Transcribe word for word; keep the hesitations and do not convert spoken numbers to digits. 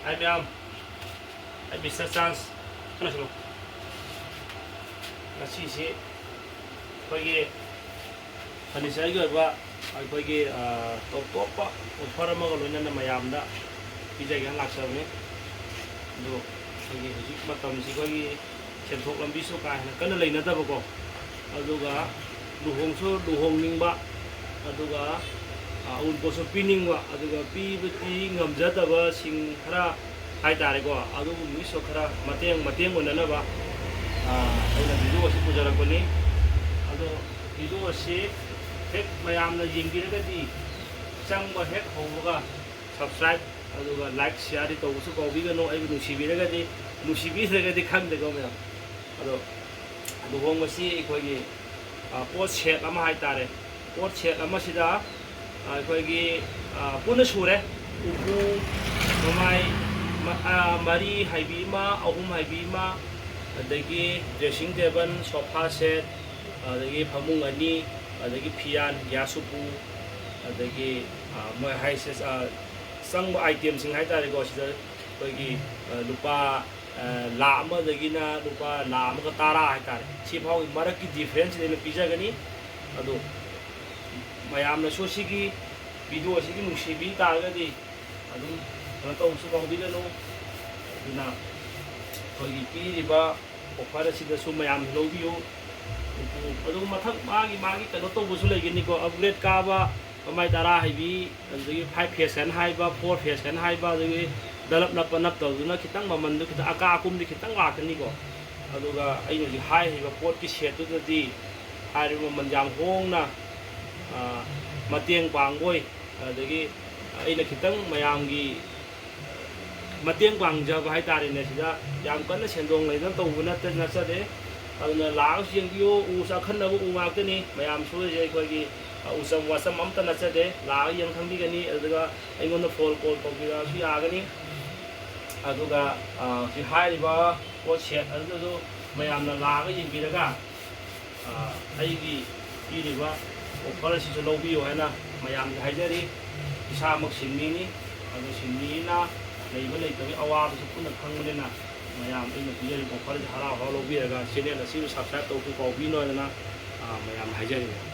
ꯍꯥꯏ ꯃꯌꯥꯝ, ꯑꯩ mister chance. ꯀꯩꯅꯣ ꯁꯤꯂꯣ꯫ ꯉꯁꯤꯁꯤ ꯑꯩꯈꯣꯏꯒꯤ ꯐꯔꯅꯤꯆꯔꯒꯤ ꯑꯣꯏꯕ ꯑꯩꯈꯣꯏꯒꯤ, ꯑ, ꯇꯣꯞ ꯇꯣꯞꯄ ꯑꯣꯐꯔ ꯑꯃꯒ ꯂꯣꯏꯅꯅ ꯃꯌꯥꯝꯗ ꯄꯤꯖꯒꯦꯅ ꯂꯥꯛꯆꯕꯅꯤ꯫ ꯑꯗꯣ ꯑꯩꯈꯣꯏꯒꯤ ꯍꯧꯖꯤꯛ ꯃꯇꯝꯁꯤ ꯑꯩꯈꯣꯏꯒꯤ ꯁꯦꯟꯊꯣꯛ ꯂꯝꯕꯤꯁꯨ ꯀꯥ ꯍꯦꯟꯅ ꯀꯟꯅ ꯂꯩꯅꯗꯕꯀꯣ, ꯑꯗꯨꯒ ꯂꯨꯍꯣꯡꯁꯨ ꯂꯨꯍꯣꯡꯅꯤꯡꯕ, ꯑꯗꯨꯒ, ꯑ, ꯑꯎꯟꯄꯣꯠꯁꯨ ꯄꯤꯅꯤꯡꯕ, ꯑꯗꯨꯒ ꯄꯤꯕꯗꯤ ꯉꯝꯖꯗꯕꯁꯤꯡ ꯈꯔ ꯍꯥꯏꯇꯥꯔꯦꯀꯣ, ꯑꯗꯨꯒꯨꯝꯕꯒꯤꯁꯨ ꯈꯔ ꯃꯇꯦꯡ, ꯃꯇꯦꯡ ꯑꯣꯏꯅꯅꯕ, ꯑ, ꯑꯩꯅ ꯚꯤꯗꯤꯑꯣ ꯑꯁꯤ ꯄꯨꯖꯔꯛꯄꯅꯤ꯫ ꯑꯗꯣ ꯚꯤꯗꯤꯑꯣ ꯑꯁꯤ ꯍꯦꯛ ꯃꯌꯥꯝꯅ ꯌꯦꯡꯕꯤꯔꯒꯗꯤ ꯆꯪꯕ ꯍꯦꯛ ꯍꯧꯕꯒ subscribe ꯑꯗꯨꯒ like, share ꯗꯤ ꯇꯧꯕꯁꯨ ꯀꯥꯎꯕꯤꯒꯅꯨ꯫ ꯑꯩꯕꯨ ꯅꯨꯡꯁꯤꯕꯤꯔꯒꯗꯤ, ꯅꯨꯡꯁꯤꯕꯤꯗ꯭ꯔꯒꯗꯤ ꯈꯪꯗꯦꯀꯣ ꯃꯌꯥꯝ꯫ ꯑꯗꯣ ꯂꯨꯍꯣꯡꯕꯁꯤ ꯑꯩꯈꯣꯏꯒꯤ, ꯑ, ꯄꯣꯠ ꯁꯦꯠ ꯑꯃ ꯍꯥꯏꯇꯥꯔꯦ꯫ ꯄꯣꯠ ꯁꯦꯠ ꯑꯃꯁꯤꯗ, ꯑ, ꯑꯩꯈꯣꯏꯒꯤ, ꯑ, ꯄꯨꯟꯅ ꯁꯨꯔꯦ꯫ ꯎꯄꯨ, ꯃꯃꯥꯏ, ꯃ-, ꯑ, ꯃꯔꯤ ꯍꯥꯏꯕꯤ ꯑꯃ, ꯑꯍꯨꯝ ꯍꯥꯏꯕꯤ ꯑꯃ, ꯑꯗꯒꯤ dressing table, sofa set, ꯑꯗꯒꯤ ꯐꯃꯨꯡ ꯑꯅꯤ, ꯑꯗꯒꯤ ꯐꯤꯌꯥꯟ, gas ꯎꯄꯨ, ꯑꯗꯒꯤ, ꯑ, ꯃꯣꯏ ꯍꯥꯏꯁꯦ, ꯑ, ꯆꯪꯕ item ꯁꯤꯡ ꯍꯥꯏꯇꯥꯔꯦꯀꯣ, ꯁꯤꯗ ꯑꯩꯈꯣꯏꯒꯤ, ꯑ, ꯂꯨꯄꯥ, ꯑ, ꯂꯥꯈ ꯑꯃꯗꯒꯤꯅ ꯂꯨꯄꯥ ꯂꯥꯈ ꯑꯃꯒ ꯇꯔꯥ ꯍꯥꯏꯇꯥꯔꯦ, ꯁꯤ ꯐꯥꯎꯒꯤ ꯃꯔꯛꯀꯤ difference ꯁꯤꯗ ꯑꯩꯅ ꯄꯤꯖꯒꯅꯤ꯫ ꯑꯗꯣ ꯃꯌꯥꯝꯅꯁꯨ ꯁꯤꯒꯤ ꯚꯤꯗꯤꯑꯣ ꯑꯁꯤꯒꯤ ꯅꯨꯡꯁꯤꯕꯤ ꯇꯥꯔꯒꯗꯤ ꯑꯗꯨꯝ ꯀꯩꯅꯣ ꯇꯧꯕꯁꯨ ꯀꯥꯎꯕꯤꯒꯅꯨ꯫ ꯑꯗꯨꯅ ꯑꯩꯈꯣꯏꯒꯤ ꯄꯤꯔꯤꯕ offer ꯑꯁꯤꯗꯁꯨ ꯃꯌꯥꯝ ꯂꯧꯕꯤꯌꯨ꯫ ꯑꯗꯨ ꯃꯊꯪ ꯃꯥꯒꯤ, ꯃꯥꯒꯤ ꯀꯩꯅꯣ ꯇꯧꯕꯁꯨ ꯂꯩꯒꯅꯤꯀꯣ, upgrade ꯀꯥꯕ, ꯃꯃꯥꯏ ꯇꯔꯥ ꯍꯥꯏꯕꯤ, ꯑꯗꯨꯗꯒꯤ five fashion ꯍꯥꯏꯕ, four fashion ꯍꯥꯏꯕ, ꯑꯗꯨꯗꯒꯤ ꯗꯂꯞ ꯅꯞꯄ ꯅꯞꯇꯕꯗꯨꯅ ꯈꯤꯇꯪ ꯃꯃꯟꯗꯨ ꯈꯤꯇꯪ ꯑꯀꯥ ꯑꯀꯨꯝꯗꯤ ꯈꯤꯇꯪ ꯂꯥꯛꯀꯅꯤꯀꯣ꯫ ꯑꯗꯨꯒ ꯑꯩꯅ ꯍꯧꯖꯤꯛ ꯍꯥꯏꯔꯤꯕ ꯄꯣꯠꯀꯤ ꯁꯦꯠꯇꯨꯗꯗꯤ ꯍꯥꯏꯔꯤꯕ ꯃꯃꯜ ꯌꯥꯝ ꯍꯣꯡꯅ, ꯑ, ꯃꯇꯦꯡ ꯄꯥꯡꯕ ꯑꯣꯏ꯫ ꯑꯗꯒꯤ ꯑꯩꯅ ꯈꯤꯇꯪ ꯃꯌꯥꯝꯒꯤ ꯃꯇꯦꯡ ꯄꯥꯡꯖꯕ ꯍꯥꯏꯇꯥꯔꯦꯅꯦ꯫ ꯁꯤꯗ ꯌꯥꯝ ꯀꯟꯅ ꯁꯦꯟꯗꯣꯡ ꯂꯩꯗꯅ ꯇꯧꯕ ꯅꯠꯇ-, ꯅꯠꯆꯗꯦ꯫ ꯑꯗꯨꯅ ꯂꯥꯛꯑꯒꯁꯨ ꯌꯦꯡꯕꯤꯌꯨ, ꯎꯁꯨ ꯑꯈꯟꯅꯕ ꯎ ꯉꯥꯛꯇꯅꯤ꯫ ꯃꯌꯥꯝ ꯁꯨꯔꯤꯁꯦ ꯑꯩꯈꯣꯏꯒꯤ, ꯑ, ꯎꯆꯝ ꯋꯥꯆꯝ ꯑꯝꯇ ꯅꯠꯆꯗꯦ꯫ ꯂꯥꯛꯑꯒ ꯌꯦꯡ ꯈꯪꯕꯤꯒꯅꯤ꯫ ꯑꯗꯨꯒ ꯑꯩꯉꯣꯟꯗ phone call ꯇꯧꯕꯤꯔꯛꯑꯁꯨ ꯌꯥꯒꯅꯤ꯫ ꯑꯗꯨꯒ, ꯑ, ꯁꯤ ꯍꯥꯏꯔꯤꯕ ꯄꯣꯠ ꯁꯦꯠ ꯑꯗꯨꯗꯁꯨ ꯃꯌꯥꯝꯅ ꯂꯥꯛꯑꯒ ꯌꯦꯡꯕꯤꯔꯒ, ꯑ, ꯑꯩꯒꯤ ꯄꯤꯔꯤꯕ offer ꯑꯁꯤꯁꯨ ꯂꯧꯕꯤꯌꯨ ꯍꯥꯏꯅ ꯃꯌꯥꯝꯗ ꯍꯥꯏꯖꯔꯤ꯫ ꯏꯁꯥꯃꯛ ꯁꯤꯟꯃꯤꯅꯤ, ꯑꯗꯨ ꯁꯤꯟꯃꯤꯅ ꯂꯩꯕ ꯂꯩꯇꯕꯒꯤ ꯑꯋꯥꯕꯁꯨ ꯄꯨꯟꯅ ꯈꯪꯕꯅꯤꯅ, ꯃꯌꯥꯝ ꯑꯩꯅ ꯄꯤꯖꯔꯤꯕ offer ꯑꯁꯤ ꯍꯔꯥꯎ ꯍꯔꯥꯎ ꯂꯧꯕꯤꯔꯒ channel ꯑꯁꯤꯕꯨ subscribe ꯇꯧꯕꯁꯨ ꯀꯥꯎꯕꯤꯅꯣ ꯍꯥꯏꯗꯅ, ꯑ, ꯃꯌꯥꯝꯗ ꯍꯥꯏꯖꯔꯤꯕꯅꯤ꯫